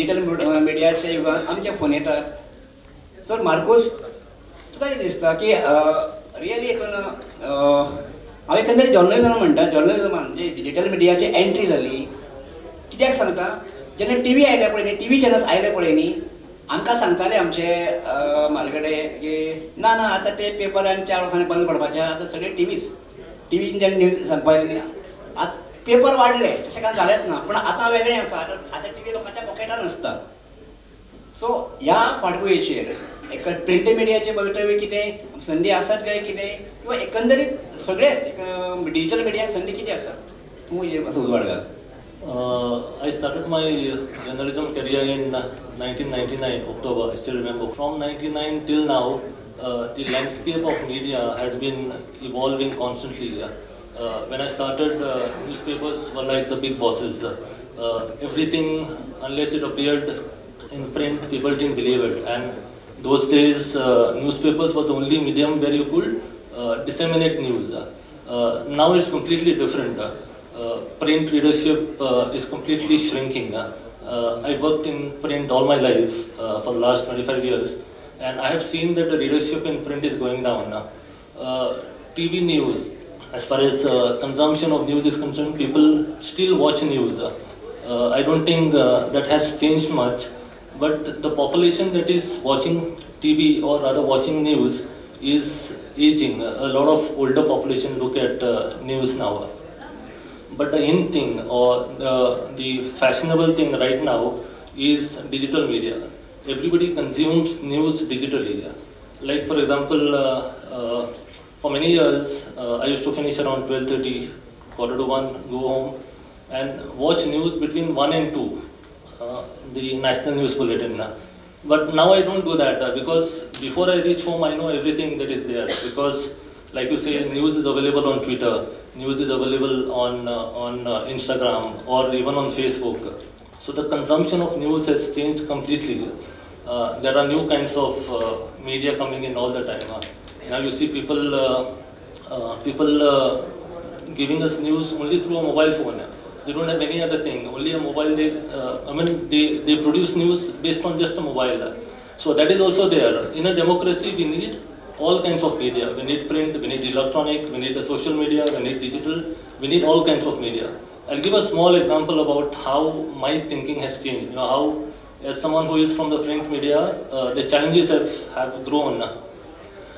Digital मिडियाच्या युगान आमचे phone येतात. सर मार्कोस, तुका कितें दिसता की रियली एक हांव एकंदरीत जर्नलिजम म्हणटा, जर्नलिजमान जे डिजिटल मिडियाची एंट्री जाली, कित्याक सांगता, जेन्ना टी व्ही आयले पळय न्ही, टी व्ही चॅनल्स आयले पळय न्ही, आमकां सांगताले आमचे म्हालगडे की ना ना आतां ते पेपर आनी 4 वर्सांनी बंद पडपाचे, आतां सगळे टिवीच, टिवीन जेन्ना न्यूज सांगपा न्ही, आतां पेपर वाडले तशें कांय जालेंच ना, पूण आतां वेगळें आसा, आतां टी व्ही लोकांच्या पॉकेटान आसता. सो ह्या फाटभुंयेचेर एक प्रिंट मिडियाचे भवितव्य कितें, संदी आसात काय कितें, किंवा एकंदरीत सगळेच एक डिजिटल मिडियाक संदी कितें आसा, तूं असो उजवाड घाल. I started my journalism career in 1999, October, I still remember. From 99 till now, the landscape of media has been evolving constantly. When I started, newspapers were like the big bosses. Everything, unless it appeared in print, people didn't believe it. And those days, newspapers were the only medium where you could disseminate news. Now it's completely different. Print readership is completely shrinking. I worked in print all my life for the last 25 years, and I have seen that the readership in print is going down. TV news, as far as consumption of news is concerned, people still watch news. I don't think that has changed much, but the population that is watching TV or rather watching news is aging. A lot of older population look at news now. But the in thing or the fashionable thing right now is digital media. Everybody consumes news digitally. Like for example, for many years, I used to finish around 12:30, 1:45, go home and watch news between 1 and 2, the national news bulletin. But now I don't do that because before I reach home, I know everything that is there, because like you say, news is available on Twitter, news is available on Instagram or even on Facebook. So the consumption of news has changed completely. There are new kinds of media coming in all the time. Now you see people giving us news only through a mobile phone. They don't have any other thing, only a mobile. They produce news based on just a mobile. So that is also there. In a democracy, we need all kinds of media. We need print, we need electronic, we need the social media, we need digital, we need all kinds of media. I'll give a small example about how my thinking has changed. You know, how as someone who is from the print media, the challenges have grown.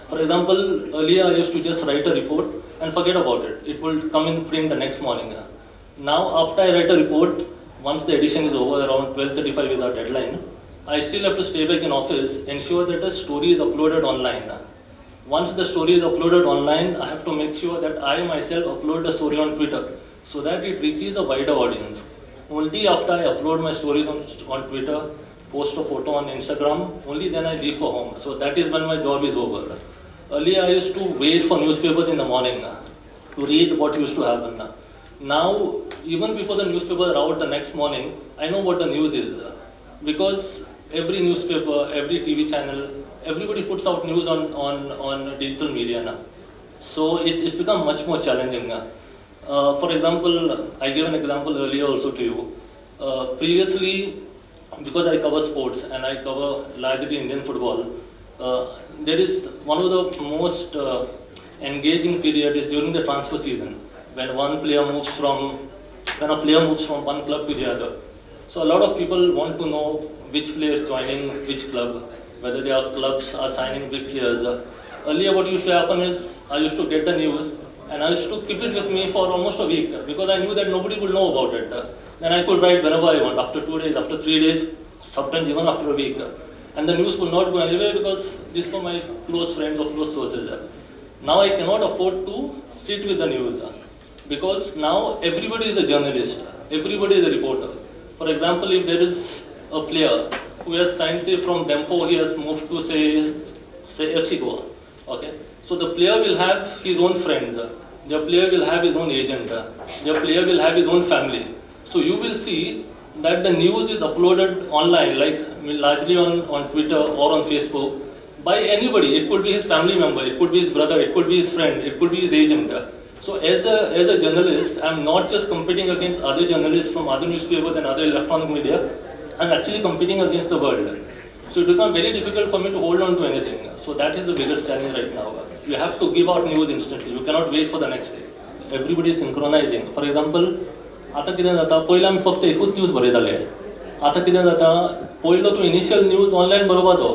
For example, earlier I used to just write a report and forget about it. It will come in print the next morning. Now after I write a report, once the edition is over, around 12:35 is our deadline, I still have to stay back in office, ensure that the story is uploaded online. Once the story is uploaded online, I have to make sure that I myself upload the story on Twitter so that it reaches a wider audience. Only after I upload my stories on Twitter, post a photo on Instagram, only then I leave for home. So that is when my job is over. Earlier I used to wait for newspapers in the morning to read what used to happen. Now, even before the newspapers are out the next morning, I know what the news is. Because every newspaper, every TV channel, everybody puts out news on digital media now. So it's become much more challenging. For example, I gave an example earlier also to you. Previously, because I cover sports and I cover largely Indian football, there is one of the most engaging period is during the transfer season, when one player moves from, when a player moves from one club to the other. So a lot of people want to know which player is joining which club, whether their clubs are signing big players. Earlier what used to happen is I used to get the news and I used to keep it with me for almost a week because I knew that nobody would know about it. Then I could write whenever I want, after 2 days, after 3 days, sometimes even after a week. And the news would not go anywhere because these were my close friends or close sources. Now I cannot afford to sit with the news because now everybody is a journalist, everybody is a reporter. For example, if there is a player who has signed, say, from Dempo, he has moved to, say FC Goa, okay? So the player will have his own friends, the player will have his own agent, the player will have his own family. So you will see that the news is uploaded online, like largely on Twitter or on Facebook, by anybody. It could be his family member, it could be his brother, it could be his friend, it could be his agent. So as a journalist, I'm not just competing against other journalists from other newspapers and other electronic media. I am actually competing against the world. So it becomes very difficult for me to hold on to anything. So that is the biggest challenge right now. You have to give out news instantly. You cannot wait for the next day. Everybody is synchronizing. For example, आतां कितें जाता, पयलीं आमी फक्त एकूच news बरयताले. आतां कितें जाता, पयलो तूं इनिशियल न्यूज ऑनलायन बरोवपाचो,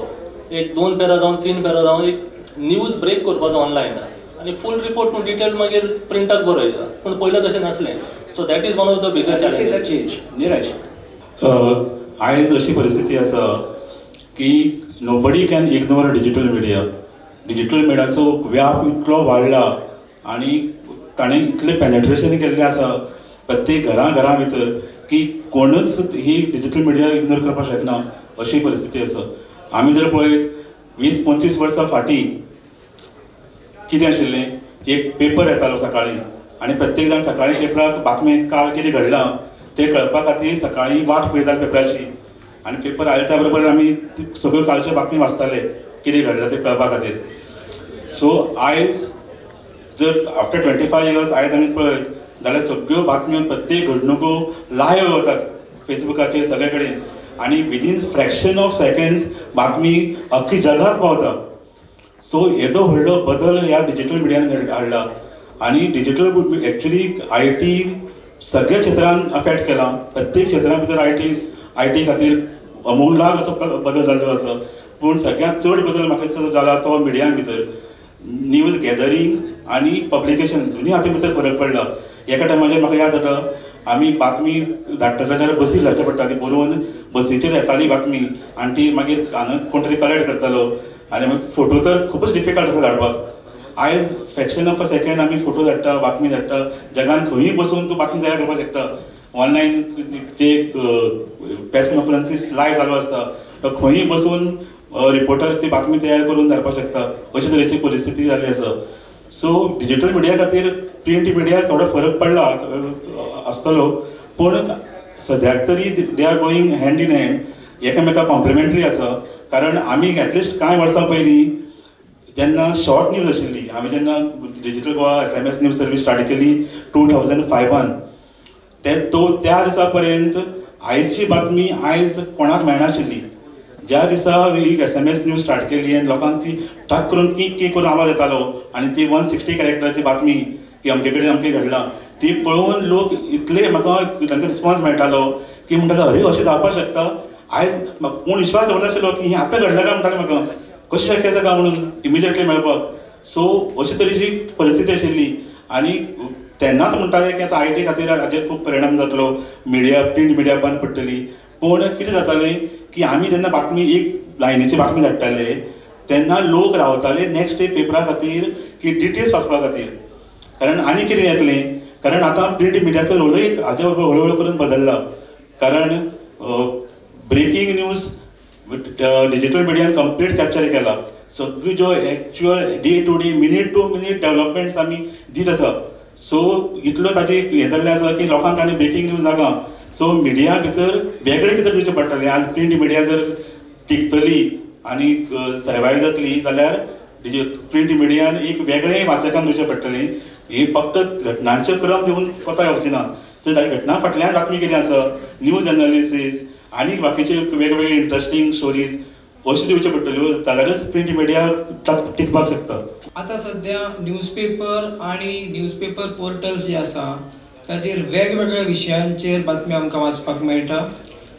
एक 2 पॅरा जावन 3 पॅरा जावन एक न्यूज ब्रेक करपाचो ऑनलायन, आनी फूल रिपोर्ट तूं डिटेल मागीर प्रिंटाक बरय. पूण पयलें तशें नासलें. So that is one of the biggest challenge. Neeraj, आयज अशी परिस्थिती आसा की nobody can ignore digital media. Digital मिडियाचो व्याप इतलो वाडला आनी ताणें इतलें पेनेट्रेशन केल्लें आसा प्रत्येक घरां घरां भितर की कोणूच ही डिजिटल मिडिया इग्नोर करपाक शकना अशी परिस्थिती आसा. आमी जर पळयत 20-25 वर्सां फाटीं कितें आशिल्लें, एक पेपर येतालो सकाळीं आनी प्रत्येक जाण सकाळीं पेपराक बातमी काल कितें घडलां तें कळपा खातीर सकाळीं वाट पळयताले पेपराची, आनी पेपर आयले त्या बरोबर आमी सगळ्यो कालच्यो बातमी वाचताले कितें घडलां तें कळपा खातीर. सो आयज जर आफ्टर 25 इयर्स आयज आमी पळयत जाल्यार सगळ्यो बातम्यो प्रत्येक घडणुको लायव्ह वतात फेसबुकाचेर सगळे कडेन, आनी विदीन फ्रॅक्शन ऑफ सेकंड्स बातमी अख्खी जगाक पावता. सो येदो व्हडलो बदल ह्या डिजिटल मिडियान हाडला आनी डिजिटल एक्चुली I T सगळ्या क्षेत्रान अफेक्ट केला. प्रत्येक क्षेत्रां भितर I T खातीर अमूलाक असो बदल जाल्लो आसा. पूण सगळ्यांत चड बदल म्हाका दिसता जाला तो मिडियान भितर, न्यूज गॅदरींग आनी पब्लिकेशन दोनी हातूंत भितर फरक पडला. एका टायमाचेर म्हाका याद जाता आमी बातमी धाडटा जाल्यार बसीर धाडचें पडटाली, बरोवन बसीचेर येताली बातमी आनी ती मागीर हांगा कोण तरी कलेक्ट करतालो आनी मागीर फोटो तर खुबूच डिफिकल्ट आसा धाडपाक. आयज फ्रॅक्शन ऑफ अ सेकंड आमी फोटो धाडटा, बातमी धाडटा, जगान खंयूय बसून तूं बातमी तयार करपाक शकता. ऑनलायन जे प्रेस कॉन्फरन्सीस लायव्ह चालू आसता, खंयूय बसून रिपोर्टर ती बातमी तयार करून धाडपाक शकता अशे तरेची परिस्थिती जाल्ली आसा. सो डिजिटल मिडिया खातीर प्रिंट मिडिया थोडो फरक पडला आसतलो, पूण सद्याक तरी they are going hand in hand, एकामेका कॉम्प्लिमेंटरी आसा. कारण आमी एटलिस्ट कांय वर्सां पयलीं जेन्ना शॉर्ट न्यूज आशिल्ली, आमी जेन्ना digital Goa SMS news service start केली 2005 ते तो त्या दिसा पर्यंत आयची बातमी आयज कोणाक मेळनाशिल्ली. ज्या दिसा एक SMS news start केली आनी लोकांक ती ठाक करून की की करून आवाज येतालो आनी ती 160 कॅरेक्टराची बातमी की अमके कडेन अमकें घडलां ती पळोवन लोक इतले म्हाका तांकां रिस्पॉन्स मेळटालो की म्हणटाले अरे अशें जावपाक शकता. आयज कोण विश्वास दवरनाशिल्लो की हें आतां घडलां काय म्हणटालें म्हाका, कशें शक्य आसा काय म्हणून इमिजिएटली मेळपाक. सो अशे तरेची परिस्थिती आशिल्ली आनी तेन्नाच म्हणटाले की आतां I T खातीर हाजेर खूब परिणाम जातलो, मिडिया प्रिंट मिडिया बंद पडटली. पूण कितें जातालें की आमी जेन्ना बातमी एक लायनीची बातमी धाडटाले तेन्ना लोक रावताले नेक्स्ट डे पेपरा खातीर की डिटेल्स वाचपा खातीर, कारण आनी कितें येतलें. कारण आतां प्रिंट मिडियाचो रोलूय हाजे बरोबर हळू हळू करून बदल्ला, कारण ब्रेकींग न्यूज डिजिटल मिडियान कंप्लीट कॅप्चर केला. सगळ्यो ज्यो actual day to day minute to minute developments आमी दीत आसा. सो इतलो ताजी हें जाल्लें आसा की लोकांक आनी ब्रेकींग न्यूज नाका. सो मिडिया भितर वेगळें कितें दिवचें पडटलें. आज प्रिंट मिडिया जर टिकतली आनी सर्वायव जातली जाल्यार प्रिंट मिडियान एक वेगळें वाचकांक दिवचें पडटलें. ही फक्त घटनांचे क्रम दिवन कोता येवची ना, तर ताच्या घटना फाटल्यान बातमी कितें आसा, न्यूज एनालिसीस आनी बाकीचे वेगवेगळे इंट्रस्टींग स्टोरीज अश्यो दिवच्यो पडटल्यो जाल्यारच प्रिंट मिडिया टिकपाक शकता. आतां सद्या न्यूजपेपर आनी न्यूजपेपर पोर्टल्स जे आसा ताचेर वेगवेगळ्या विशयांचेर बातम्यो आमकां वाचपाक मेळटा.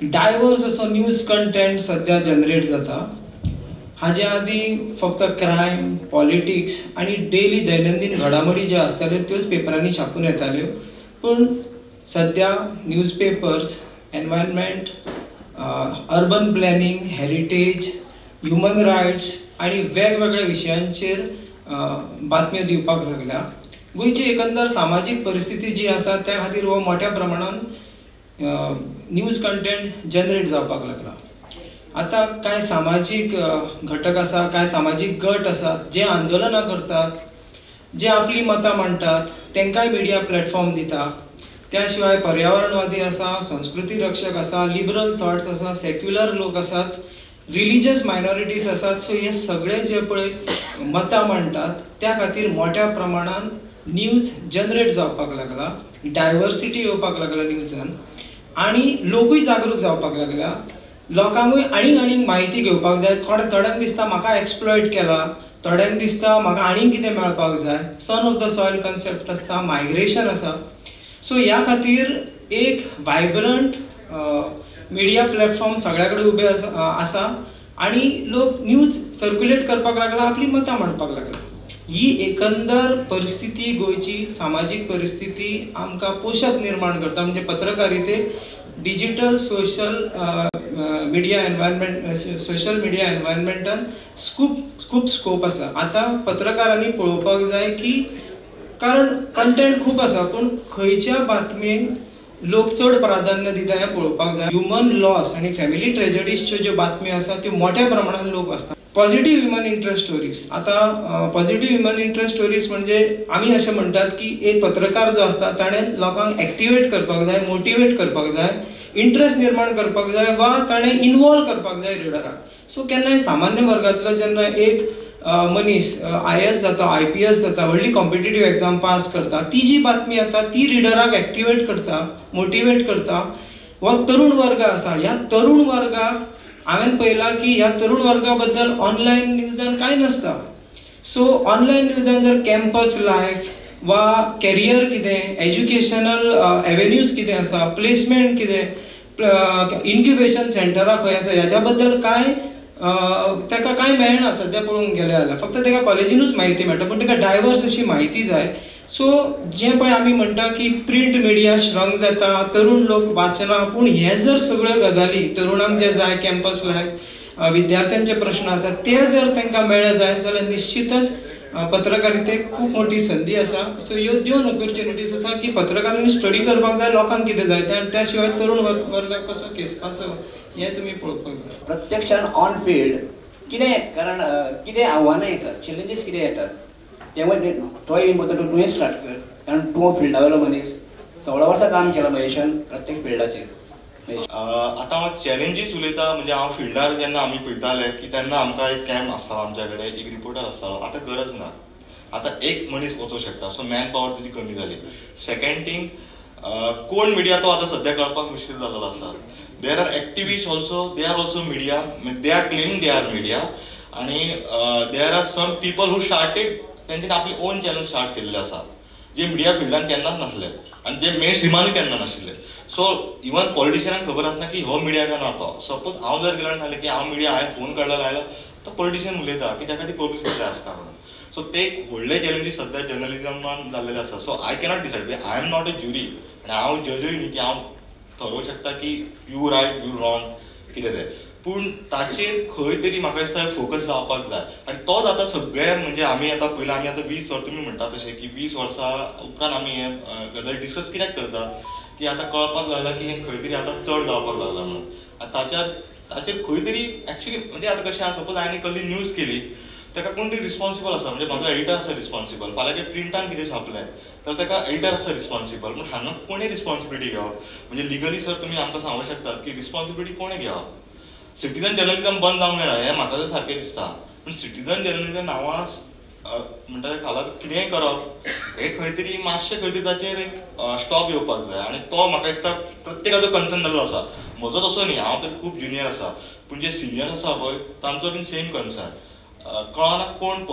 डायवर्स असो न्यूज कंटेंट सद्या जनरेट जाता. हाजे आदीं फक्त क्रायम, पॉलिटिक्स आनी डेली दैनंदीन घडामोडी ज्यो आसताल्यो त्योच पेपरांनी छापून येताल्यो. पूण सद्या newspapers environment, urban planning, heritage, human rights आनी वेगवेगळ्या विशयांचेर बातम्यो दिवपाक लागल्या. गोंयची एकंदर सामाजीक परिस्थिती जी आसा त्या खातीर हो मोठ्या प्रमाणान न्यूज कंटेंट जनरेट जावपाक लागला. आतां कांय सामाजीक घटक आसा, कांय सामाजीक गट आसात जे आंदोलनां करतात, जे आपलीं मतां मांडटात, तांकांय मिडिया प्लॅटफॉर्म दिता. त्या शिवाय पर्यावरणवादी आसा, संस्कृती रक्षक आसा, लिबरल थॉट्स आसा, सेक्युलर लोक आसात, रिलीजियस मायनॉरिटीज आसात. सो हे सगळे जे पळय मतां मांडटात त्या खातीर मोठ्या प्रमाणान न्यूज जनरेट जावपाक लागला, डायवर्सिटी येवपाक लागला न्यूजान. आनी लोकूय जागरूक जावपाक लागला. लोकांकूय आनीक आनीक म्हायती घेवपाक जाय. थोड्यांक दिसता म्हाका एक्सप्लॉयट केला, थोड्यांक दिसता म्हाका आनीक कितें मेळपाक जाय. Son of the soil concept आसता, मायग्रेशन आसा. सो ह्या खातीर एक वायब्रंट मिडिया प्लॅटफॉर्म सगळ्या कडेन उबे आसा आनी लोक न्यूज सर्क्युलेट करपाक लागला, आपली मतां मांडपाक लागला. ही एकंदर परिस्थिती गोंयची सामाजीक परिस्थिती आमकां पोशक निर्माण करता. म्हणजे पत्रकारितेक digital social media environment, social media एनवायरमेंटान खूब स्कोप आसा. आतां पत्रकारांनी पळोवपाक जाय की, कारण कंटेंट खूब आसा पूण खंयच्या बातमेक लोक चड प्राधान्य दिता हें पळोवपाक जाय. ह्युमन लॉस आनी फॅमिली ट्रेजडीजच्यो ज्यो बातम्यो आसा त्यो मोठ्या प्रमाणान लोक वाचतात. पॉझिटिव्ह ह्युमन इंट्रस्ट स्टोरीज, आतां पॉझिटिव्ह ह्युमन इंट्रस्ट स्टोरीज म्हणजे आमी अशें म्हणटात की एक पत्रकार जो आसता ताणें लोकांक एक्टिवेट करपाक जाय, मोटिवेट करपाक जाय, इंट्रस्ट निर्माण करपाक जाय वा ताणें इनवॉल्व करपाक जाय रिडराक. सो केन्नाय सामान्य वर्गांतलो जेन्ना एक मनीस IAS जाता, IPS जाता, व्हडली कॉम्पिटेटीव एग्जाम पास करता, ती जी बातमी येता ती रिडराक एक्टिवेट करता, मोटिवेट करता. हो तरुण वर्ग आसा, ह्या तरुण वर्गाक हांवें पळयलां की ह्या तरुण वर्गा बद्दल ऑनलायन न्यूजान कांय नासता. सो ऑनलायन न्यूजान जर कॅम्पस लायफ वा कॅरियर कितें, एज्युकेशनल एवेन्यूज कितें आसा, प्लेसमेंट कितें, इन्क्युबेशन सेंटरां खंय आसा, ह्याच्या बद्दल कांय ताका कांय मेळना सद्या पळोवंक गेलें जाल्यार. फक्त ताका कॉलेजीनूच म्हायती मेळटा, पूण ताका डायवर्स अशी म्हायती जाय. सो जें पळय आमी म्हणटा की प्रिंट मिडिया श्रंक जाता, तरुण लोक वाचना, पूण हे जर सगळ्यो गजाली तरुणांक जे जाय, कॅम्पस लायफ, विद्यार्थ्यांचे प्रश्न आसा ते जर तांकां मेळ्ळे जाय जाल्यार निश्चितच पत्रकारितेक खूब मोठी संदी आसा. सो ह्यो दोन ऑपॉर्च्युनिटीज आसा की पत्रकारांनी स्टडी करपाक जाय लोकांक कितें जाय तें, आनी त्या शिवाय तरुण वर्गाक कसो खेसपाचो हें तुमी पळोवपाक जाय. प्रत्यक्षान ऑन फिल्ड कितें, कारण कितें आव्हानां येतात, चॅलेंजीस कितें येतात तेवूय तोय इम्पोर्टंट तुवें स्टार्ट कर, कारण तूं फिल्डा वयलो मनीस, 16 वर्सां काम केलां महेशान प्रत्येक फिल्डाचेर. आतां हांव चॅलेंजीस उलयता म्हणजे हांव फिल्डार जेन्ना आमी पळयताले की तेन्ना आमकां एक कॅम्प आसतालो, आमच्या कडेन एक रिपोर्टर आसतालो. आतां गरज ना, आतां एक मनीस वचूंक शकता, सो मॅन पावर तुजी कमी जाली. सेकेंड थींग, कोण मिडिया तो आतां सद्या कळपाक मुश्कील जाल्लो आसा. There are activist also, they are also media, they are claiming they are media. आनी there are some people who started, तेंच्यांनी आपली ओन चॅनल स्टार्ट केल्ले आसा, जे मिडिया फिल्डान केन्नाच नासले आनी जे मेन स्ट्रिमानूय केन्ना नाशिल्ले. सो इवन पॉलिटिशियनाक खबर आसना की हो मिडिया काय ना तो. सपोज हांव जर गेलो आनी सांगलें की हांव मिडिया, हांवें फोन काडलो जाल्यार तो पॉलिटिशियन उलयता की ताका ती पब्लिसिटी जाय आसता म्हणून. सो ते एक व्हडले चॅलेंजीस सद्या जर्नलिजमान जाल्लेले आसा. So I cannot decide, I am not a jury आनी हांव जजूय न्ही की हांव थारोवंक शकता की you right you wrong कितें तें. पूण ताचेर खंय तरी म्हाका दिसता फोकस जावपाक जाय आनी तोच आतां सगळे म्हणजे आमी आतां पयलीं आमी आतां 20 वर्सां तुमी म्हणटा तशें की 20 वर्सां उपरांत आमी हे गजाली डिस्कस कित्याक करता की आतां कळपाक लागला की हें खंय तरी आतां चड जावपाक लागलां म्हणून. आनी ताचेर खंय तरी एक्चुली म्हणजे आतां कशें आसा, सपोज हांवें कसली न्यूज केली ताका कोण तरी रिस्पॉन्सिबल आसा, म्हणजे म्हाजो एडिटर आसा रिस्पॉन्सिबल. फाल्यां कितें प्रिंटान कितें छापलें तर ताका एडिटर आसा रिस्पॉन्सिबल. पूण हांगा कोणें रिस्पॉन्सिबिलिटी घेवप, म्हणजे लिगली सर तुमी आमकां सांगूंक शकतात की रिस्पॉन्सिबिलिटी कोणें घेवप. सिटीजन जर्नलिजम बंद जावंक जायना हें म्हाका तर सारकें दिसता, पूण सिटीजन जर्नलिजम नांवां म्हणटा ते खाला कितेंय करप हें खंय तरी मातशें खंय तरी ताचेर एक स्टॉप येवपाक जाय. आनी तो म्हाका दिसता प्रत्येकाचो कन्सर्न जाल्लो आसा. म्हजो तसो न्ही, हांव तर खूब ज्युनियर आसा, पूण जे सिनियर्स आसा पळय तांचो बीन सेम कन्सर्न. कळना कोण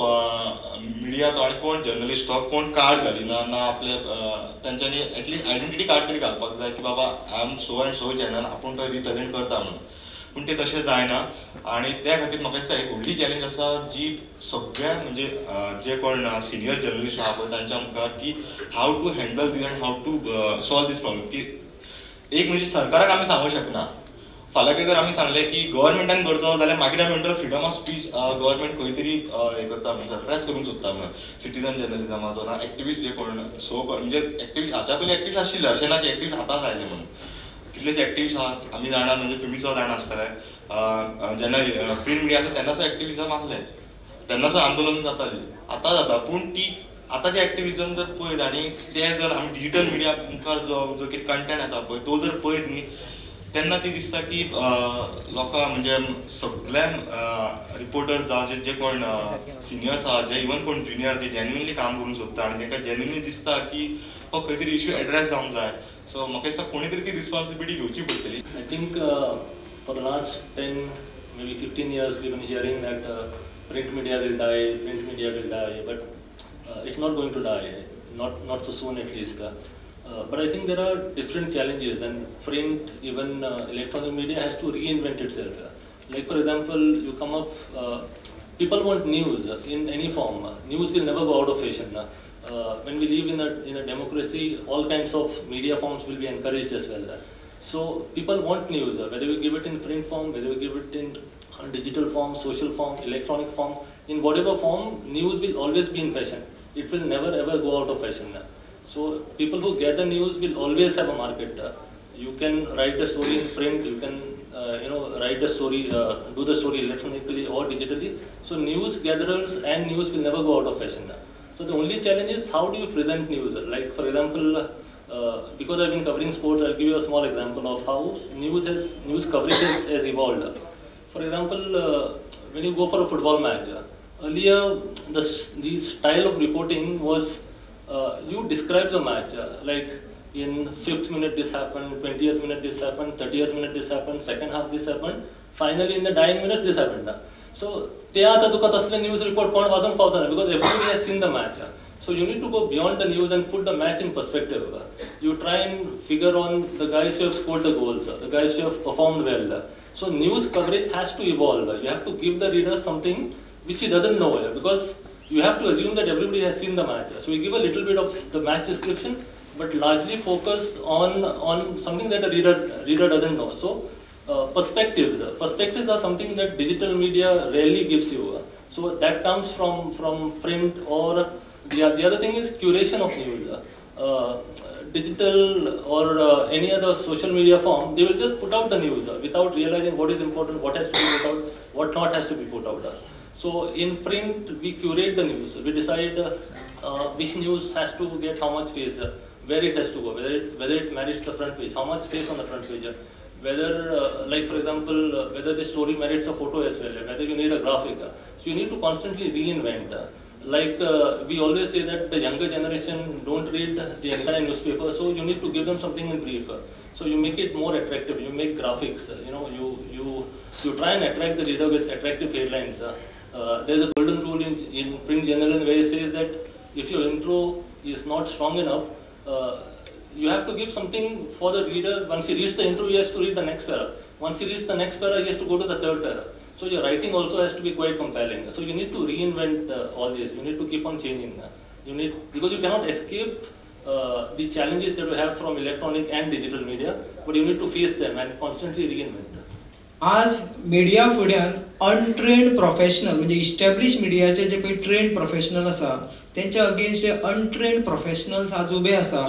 मिडिया तो आनी कोण जर्नलिस्ट तो, कोण कार्ड घालिना ना आपले तांच्यांनी एटलिस्ट आयडेंटिटी कार्ड तरी घालपाक जाय की बाबा I am so and so channel, आपूण तो रिप्रेजेंट करता म्हणून. पूण तें तशें जायना आनी त्या खातीर म्हाका दिसता एक व्हडली चॅलेंज आसा जी सगळ्या म्हणजे जे कोण सिनियर जर्नलिस्ट आहा पळय तांच्या मुखार की how to handle these and how to solve this problem. की एक म्हणजे सरकाराक आमी सांगूंक शकना, फाल्यां जर आमी सांगलें की गव्हर्मेंटान करचो जाल्यार मागीर आमी म्हणटलो फ्रिडम ऑफ स्पीच गव्हर्मेंट खंय तरी हें करता म्हणून, सप्रेस करूंक सोदता म्हणून सिटीजन जर्नलिजमाचो ना एक्टिविस्ट जे कोण सो म्हणजे एक्टिविस्ट हाच्या पयलीं एक्टिविस्ट आशिल्ले, अशें ना की एक्टिविस्ट आतांच आयले म्हणून. कितलेशे एक्टिविस्ट आहात आमी जाणा, म्हणजे तुमी सुद्दां जाणा आसतले, जेन्ना प्रिंट मिडिया आसता तेन्ना सुद्दां एक्टिविजम आसलें, तेन्ना सुद्दां आंदोलन जातालीं, आतां जाता. पूण ती आतांचें एक्टिविजम जर पळयत आनी तें जर आमी डिजीटल मिडिया मुखार जो जो कितें कंटेंट येता पळय तो जर पळयत न्ही तेन्ना ती दिसता की लोकांक म्हणजे सगळ्या रिपोर्टर्स जावं जे कोण सिनियर्स आहा, जे इवन कोण ज्युनियर जे जेन्युनली काम करूंक सोदता आनी तांकां जेन्युनली दिसता की हो खंय तरी इश्यू एड्रेस जावंक जाय, सो म्हाका दिसता कोणी तरी ती रिस्पॉन्सिबिलिटी घेवची पडटली. I think for the last 10 maybe 15 years we've been hearing that print media will die, print media will die, but it's not going to die, not so soon at least. But I think there are different challenges, and print, even electronic media has to reinvent itself. Like for example, you come up, people want news in any form. News will never go out of fashion. When we live in a democracy, all kinds of media forms will be encouraged as well. So people want news, whether you give it in print form, whether you give it in digital form, social form, electronic form, in whatever form, news will always be in fashion. It will never ever go out of fashion. So people who gather news will always have a market. You can write the story in print, you can write the story, do the story electronically or digitally. So news gatherers and news will never go out of fashion. So the only challenge is how do you present news? Like for example, because I've been covering sports, I'll give you a small example of how news coverage has evolved. For example, when you go for a football match, earlier the style of reporting was you describe the match, like in 5th minute this happened, 20th minute this happened, 30th minute this happened, second half this happened, finally in the dying minutes this happened. So ते आतां तुका तसले news report कोण वाचूंक पावता ना, because everybody has seen the match. So you need to go beyond the news and put the match in perspective. You try and figure on the guys who have scored the goals, the guys who have performed well. So news coverage has to evolve. You have to give the reader something which he doesn't know, because you have to assume that everybody has seen the match. So you give a little bit of the match description, but largely focus on something that a reader doesn't know. So perspectives. Perspectives are something that digital media rarely gives you. So that comes from print, or the other thing is curation of news. Digital or any other social media form, they will just put out the news without realizing what is important, what has to be put out, what not has to be put out. So in print, we curate the news. We decide which news has to get how much space, where it has to go, whether it merits the front page, how much space on the front page, whether, like for example, whether the story merits a photo as well, whether you need a graphic. So you need to constantly reinvent. Like we always say that the younger generation don't read the entire newspaper, so you need to give them something in brief. So you make it more attractive, you make graphics, you try and attract the reader with attractive headlines. There's a golden rule in print journalism where it says that if your intro is not strong enough, you have to give something for the reader. Once he reads the intro, he has to read the next para. Once he reads the next para, he has to go to the third para. So your writing also has to be quite compelling. So you need to reinvent all this. You need to keep on changing. Because you cannot escape the challenges that you have from electronic and digital media, but you need to face them and constantly reinvent. आज media फुड्यान untrained professional म्हणजे establish मिडियाचे जे पळय trained professional आसा तेंच्या against जे untrained professionals आज उबे आसा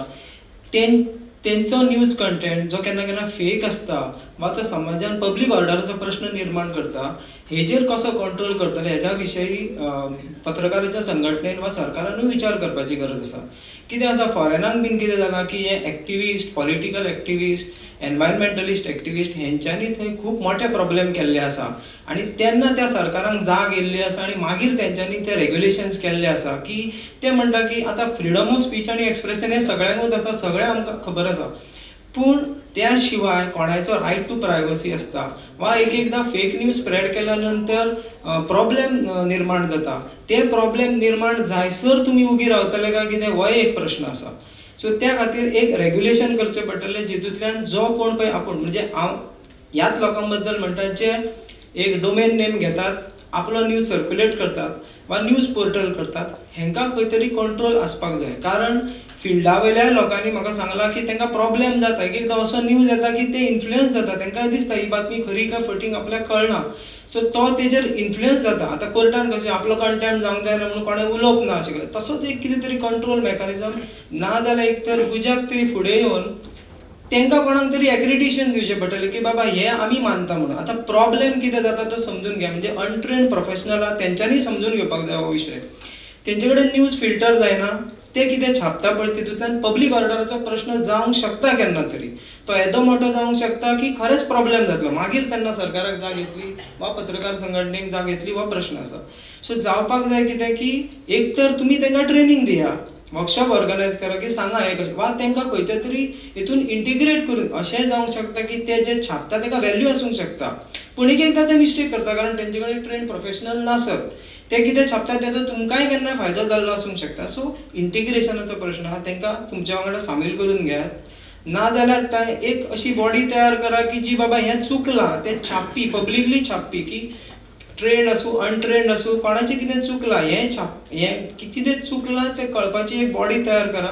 तेंचो न्यूज कंटेंट जो केन्ना केन्ना फेक आसता वा तो समाजान पब्लीक ऑर्डराचो प्रश्न निर्माण करता, हेजेर कसो कंट्रोल करतले हेज्या विशयी पत्रकाराच्या संघटनेन वा सरकारानूय विचार करपाची गरज आसा. कितें आसा फॉरेनाक बीन कितें जालां की हे activist, political activist, environmentalist activist हेंच्यांनी थंय खूब मोठे प्रॉब्लेम केल्ले आसा आनी तेन्ना त्या सरकारांक जाग येयल्ली आसा आनी मागीर तेंच्यांनी ते रेग्युलेशन्स केल्ले आसा की ते म्हणटा की आतां फ्रिडम ऑफ स्पीच आनी एक्सप्रेशन हें सगळ्यांकूच आसा, सगळ्यांक आमकां खबर आसा, पूण त्या शिवाय कोणाचो रायट टू प्रायवसी आसता वा एक एकदां फेक न्यूज स्प्रेड केल्या नंतर प्रॉब्लेम निर्माण जाता, ते प्रॉब्लेम निर्माण जायसर तुमी उगी रावतले काय कितें होय एक प्रश्न आसा. सो त्या खातीर एक रेग्युलेशन करचें पडटलें जितूंतल्यान जो कोण पळय आपूण म्हणजे हांव ह्याच लोकां बद्दल म्हणटा जे एक डोमेन नेम घेतात, आपलो न्यूज सर्क्युलेट करतात वा न्यूज पोर्टल करतात, हेंकां खंय तरी कंट्रोल आसपाक जाय. कारण फिल्डा वयल्या लोकांनी म्हाका सांगलां की तांकां प्रॉब्लेम जाता, एक एकदां असो न्यूज येता की ते इन्फ्लुयन्स जाता, तांकां दिसता ही बातमी खरी काय फटींग आपल्याक कळना, सो तो तेजेर इन्फ्लुयन्स जाता. आतां कोर्टान कशें आपलो कंटेम्प्ट जावंक जायना म्हणून कोणें उलोवप ना अशें केलें, तसोच एक कितें तरी कंट्रोल मॅकॅनिजम ना जाल्यार एक तर उज्याक तरी फुडें येवन तांकां कोणाक तरी एक्रिडिटेशन दिवचें पडटलें की बाबा हें आमी मानता म्हणून. आतां प्रॉब्लेम कितें जाता तो समजून घे, म्हणजे अनट्रेन्ड प्रोफेशनल आहा तेंच्यांनी समजून घेवपाक जाय हो विशय, तेंचे कडेन न्यूज फिल्टर जायना, ते कितें छापता पळय तितूंतल्यान पब्लीक ऑर्डराचो प्रश्न जावंक शकता केन्ना तरी, तो येदो मोठो जावंक शकता की खरेंच प्रॉब्लेम जातलो, मागीर तेन्ना सरकाराक जाग येतली वा पत्रकार संघटनेक जाग येतली हो प्रश्न आसा. सो जावपाक जाय कितें की एक तर तुमी तांकां ट्रेनींग दिया वर्कशॉप ऑर्गनायज करा की सांगा हें कशें, वा तांकां खंयच्या तरी हितून इंटिग्रेट करून. अशेंय जावंक शकता की ते जे छापता ताका व्हॅल्यू आसूंक शकता, पूण एक एकदां ते मिस्टेक करता कारण तेंचे कडेन ट्रेन प्रोफेशनल नासत, ते कितें छापता तेजो तुमकांय केन्ना फायदो जाल्लो आसूंक शकता. सो इंटिग्रेशनाचो प्रश्न आहा, तांकां तुमच्या वांगडा सामील करून घेयात. ना जाल्यार एक अशी बॉडी तयार करा की जी बाबा हें चुकलां तें छापपी, पब्लिकली छापपी, की ट्रेंड आसूं अनट्रेंड आसूं कोणाचें कितें चुकलां हें छाप, हें कितें चुकलां तें कळपाची एक बॉडी तयार करा,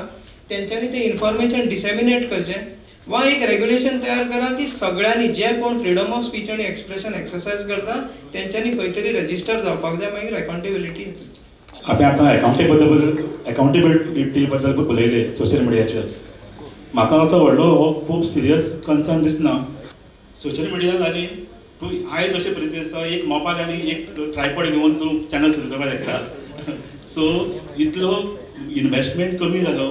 तेंच्यांनी तें इन्फॉर्मेशन डिसेमिनेट करचें. वा एक रेग्युलेशन तयार करा की सगळ्यांनी जे कोण फ्रिडम ऑफ स्पीच आनी एक्सप्रेशन एक्सरसायज करता तेंच्यांनी खंय तरी रजिस्टर जावपाक जाय, मागीर अकाउंटेबिलिटी. आमी आतां अकाउंटेबिलिटी बद्दल उलयले सोशल मिडियाचेर. म्हाका असो व्हडलो हो खूब सिरियस कन्सर्न दिसना. सोशल मिडिया जाली तूं आयज अशें परिस्थिती आसा, एक मोबायल आनी एक ट्रायपॉड घेवन तूं चॅनल सुरू करपाक शकता. सो इतलो इनवेस्टमेंट कमी जालो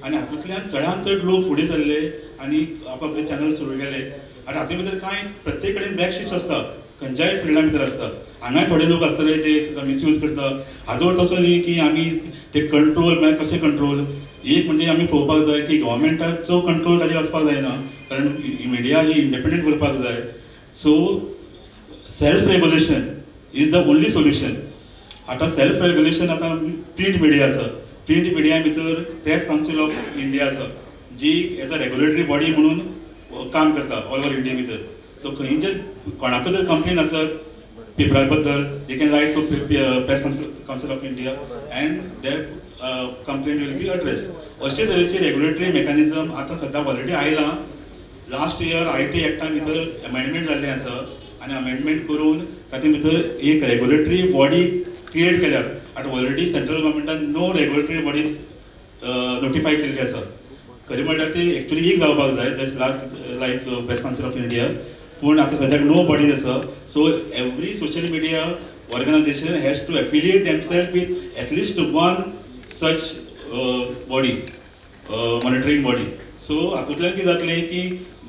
आनी हातूंतल्यान चडान चड लोक फुडें सरले आनी आपआपले चॅनल सुरू केले. आनी हातूंत भितर कांय प्रत्येक कडेन ब्लॅक शिप्स आसता, खंयच्याय फिल्डा भितर आसता. हांगाय थोडे लोक आसतले जे मिसयूज करता. हाजो अर्थ असो न्ही की आमी ते कंट्रोल मागीर कशें कंट्रोल, एक म्हणजे आमी पळोवपाक जाय की गव्हर्मेंटाचो कंट्रोल ताजेर आसपाक जायना, कारण मिडिया ही इंडिपेंडंट करपाक जाय. So self regulation is the only solution. आतां सेल्फ रेगुलेशन आतां प्रिंट मिडिया आसा, प्रिंट मिडिया भितर प्रेस कावन्सील ऑफ इंडिया आसा जी एज अ रेगुलेटरी बॉडी म्हणून काम करता ऑल ओवर इंडिया भितर. सो खंय जर कोणाकूय जर कंप्लेन आसत पेपरा बद्दल, they can write to Press Council of India and that complaint will be address. अशे तरेचे रेगुलेटरी मेकॅनिजम आतां सद्या ऑलरेडी आयलां. लास्ट इयर I T एक्टा भितर अमेंडमेंट जाल्लें आसा आनी अमेंडमेंट करून तातूंत भितर एक रेगुलेटरी बॉडी क्रिएट केल्या. आतां ऑलरेडी सेंट्रल गव्हर्मेंटान नो रेगुलेटरी बॉडीज नोटिफाय केल्ली आसा. खरें म्हणल्यार ती एक्चुअली एक जावपाक जाय, just like Press Council of India, पूण आतां सद्याक नो बॉडीज आसा. So every social media organisation has to affiliate themself with at least one such body, monitoring body. So हातूंतल्यान कितें जातलें की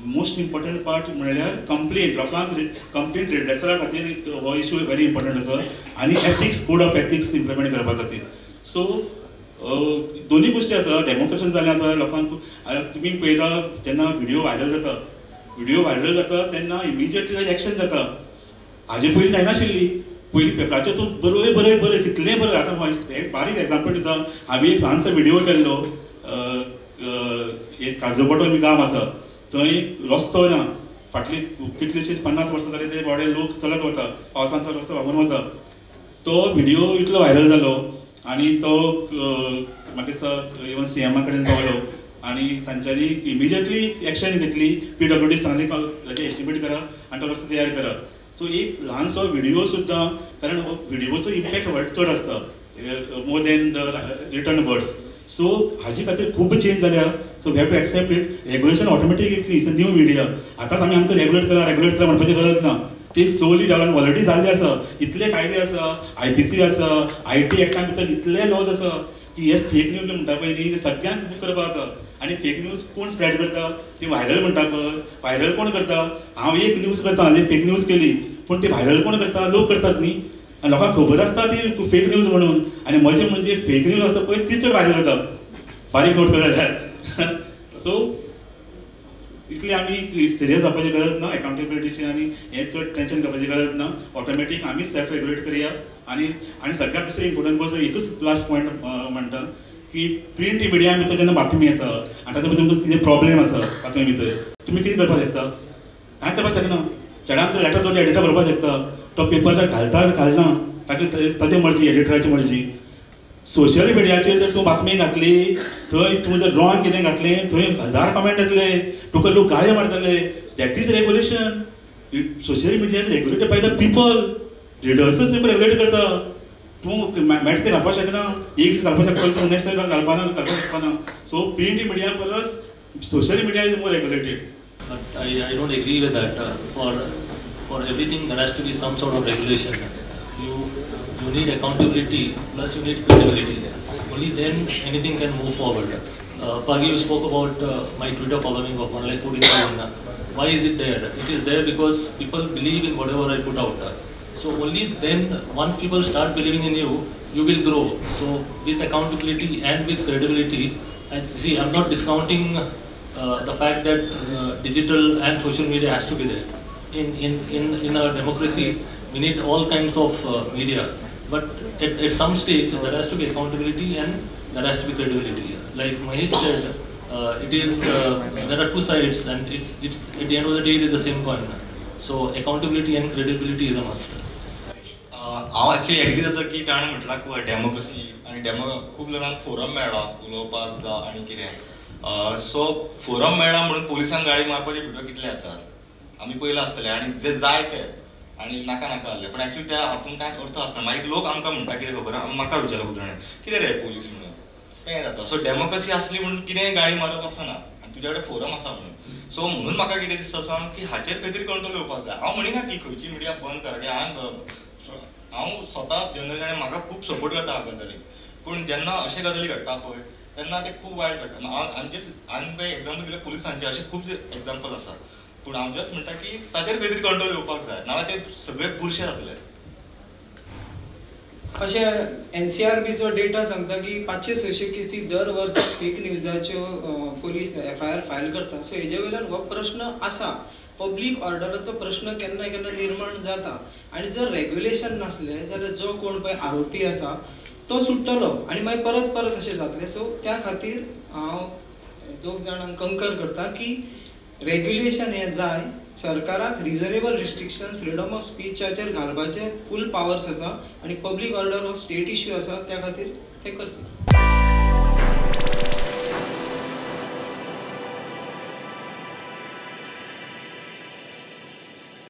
मोस्ट इम्पॉर्टंट पार्ट म्हणल्यार कंप्लेन, लोकांक कंप्लेन रिड्रेसला खातीर हो इशू व्हेरी इम्पॉर्टंट आसा आनी ethics, code of ethics implement करपा खातीर. सो दोनूय गोश्टी आसा, डेमोक्रेशन जालें आसा लोकांक. तुमी पळयता जेन्ना व्हिडियो व्हायरल जाता, व्हिडियो व्हायरल जाता तेन्ना इमिजिएटली ताजेर एक्शन जाता. हाजे पयलीं जायनाशिल्ली. पयलीं पेपराचेर तूं बरय बरय बरय कितलें बरय. आतां एक बारीक एग्जाम्पल दिता, हांवें एक ल्हानसो व्हिडियो केल्लो, एक काजूपटो गांव आसा थंय रस्तो ना, फाटली कितलीशीच 50 वर्सां जाली ते बोडे लोक चलत वता, पावसान तो रस्तो व्हांवून वता. तो व्हिडियो इतलो व्हायरल जालो आनी तो म्हाका दिसता इवन सी एमा कडेन पावलो आनी तांच्यांनी इमिजिएटली एक्शन घेतली. पी डब्ल्यू डी सांगली ताचें एस्टिमेट करा आनी तो रस्तो तयार करा. सो एक ल्हानसो व्हिडियो सुद्दां, कारण व्हिडियोचो इम्पॅक्ट व्हड चड आसता more than the written words. So हाजे खातीर खूब चेंज जाल्या. So we have to accept it. Regulation automatic येतली, it's a new media. आतांच आमी आमकां रेगुलेट करा रेगुलेट करा म्हणपाची गरज ना, ती स्लोली डेवलप ऑलरेडी जाल्ली आसा. इतले कायदे आसा, I P C आसा, I T एक्टा भितर इतले लॉज आसा की हे फेक न्यूज म्हणटा पळय न्ही, ते सगळ्यांक बूक करपाक जाता. आनी फेक न्यूज कोण स्प्रेड करता, ती व्हायरल म्हणटा पळय, व्हायरल कोण करता? हांव एक न्यूज करता, हांवें फेक न्यूज केली, पूण ती व्हायरल कोण करता? लोक करतात न्ही, आनी लोकांक खबर आसता ती फेक न्यूज म्हणून. आनी म्हजें म्हणजे फेक न्यूज आसता पळय तीच चड व्हायरल जाता, बारीक नोट करता जाल्यार. सो इतली आमी सिरियस जावपाची गरज ना अकाउंटेबिलिटीची, आनी हें चड टेंशन घेवपाची गरज ना. ऑटोमॅटीक आमीच सेल्फ रेगुलेट करया. आनी आनी सगळ्यांत दुसरें इम्पोर्टंट गोश्ट एकूच लास्ट पॉयंट म्हणटा की प्रिंट मिडिया भितर जेन्ना बातमी येता आनी तातूंत भितर तुमकां कितें प्रॉब्लेम आसा बातमी भितर, तुमी कितें करपाक शकता? कांय करपाक शकना. चडान चड लेटर तो एडिटर बरोवपाक शकता, तो पेपर घालता घालना ताका ताजी मर्जी, एडिटराची मर्जी. सोशल मिडियाचेर जर तूं बातमी घातली थंय तूं जर रॉंग कितें घातलें थंय 1000 कमेंट येतले, तुका लोक गाळयो मारतले. That is regulation. Social media is regulated by the people, रिडर्सूच regulate करता. तूं मेळटा तें घालपाक शकना, एक दीस घालपाक शकता तूं, नेक्स्ट टायम घालपाना, घालपाक शकना. सो प्रिंट मिडिया परस social media is more regulated. But I don't agree with that. For everything there has to be some sort of regulation. You need accountability plus you need credibility. Only then anything can move forward. Pagi, you spoke about my Twitter following of 1,14,000. Why is it there? It is there because people believe in whatever I put out. So only then, once people start believing in you, you will grow. So with accountability and with credibility, and see, I'm not discounting the fact that digital and social media has to be there. In a democracy, we need all kinds of media. But at some stage, there has to be accountability and there has to be credibility. Like Mahesh said, it is there are two sides, and it's at the end of the day, it is the same coin. So accountability and credibility is a must. हांव actually agree जाता की ताणें म्हटलां की democracy आनी demo खूब जाणांक forum मेळ्ळा उलोवपाक जावं आनी कितें. सो फोरम मेळ्ळा म्हणून पोलिसांक गाळी मारपाचे व्हिडिओ कितले येतात आमी पयले आसतले आनी जे जाय ते आनी नाका नाका जाल्ले, पूण एक्चुअली त्या हातून कांय अर्थ आसना. मागीर लोक आमकां म्हणटा कितें खबर आहा, म्हाका विचारता खूब जाणांनी कितें रे पोलीस म्हणून तें जाता. सो डेमोक्रेसी आसली म्हणून कितेंय गाळी मारप आसना आनी तुज्या कडेन फोरम आसा म्हणून. सो म्हणून म्हाका कितें दिसता सांग की हाचेर खंय तरी कंट्रोल येवपाक जाय. हांव म्हणिना की खंयची मिडिया बंद करा, की हांव स्वता जनरली आनी म्हाका खूब सपोर्ट करता ह्या गजालीक, पूण जेन्ना अशे गजाली घडटा पळय तेन्ना ते खूब वायट घडटा. हांवें पळय एग्जाम्पल दिलें पुलिसांचें, अशे खूब एग्जाम्पल आसात, पूण हांव जस्ट म्हणटा की ताचेर खंय तरी कंट्रोल येवपाक जाय, नाजाल्यार ते सगळे बुरशे जातले. अशें NCRBचो डेटा सांगता की 500-600 केसी दर वर्स फेक न्यूजाच्यो पोलीस FIR file करता. सो हेजे वयल्यान हो प्रश्न आसा, पब्लीक ऑर्डराचो प्रश्न केन्ना केन्ना निर्माण जाता आनी जर रेग्युलेशन नासलें जाल्यार जो कोण पळय आरोपी आसा तो सुट्टलो आनी मागीर परत परत अशें जातलें. सो त्या खातीर हांव दोग जाणांक कंकर करता की रेग्युलेशन हें जाय, सरकाराक रिजनेबल रिस्ट्रिक्शन्स फ्रिडम ऑफ स्पीचाचेर घालपाचे फूल पावर्स आसा आनी पब्लीक ऑर्डर हो स्टेट इश्यू आसा, त्या खातीर तें करचें.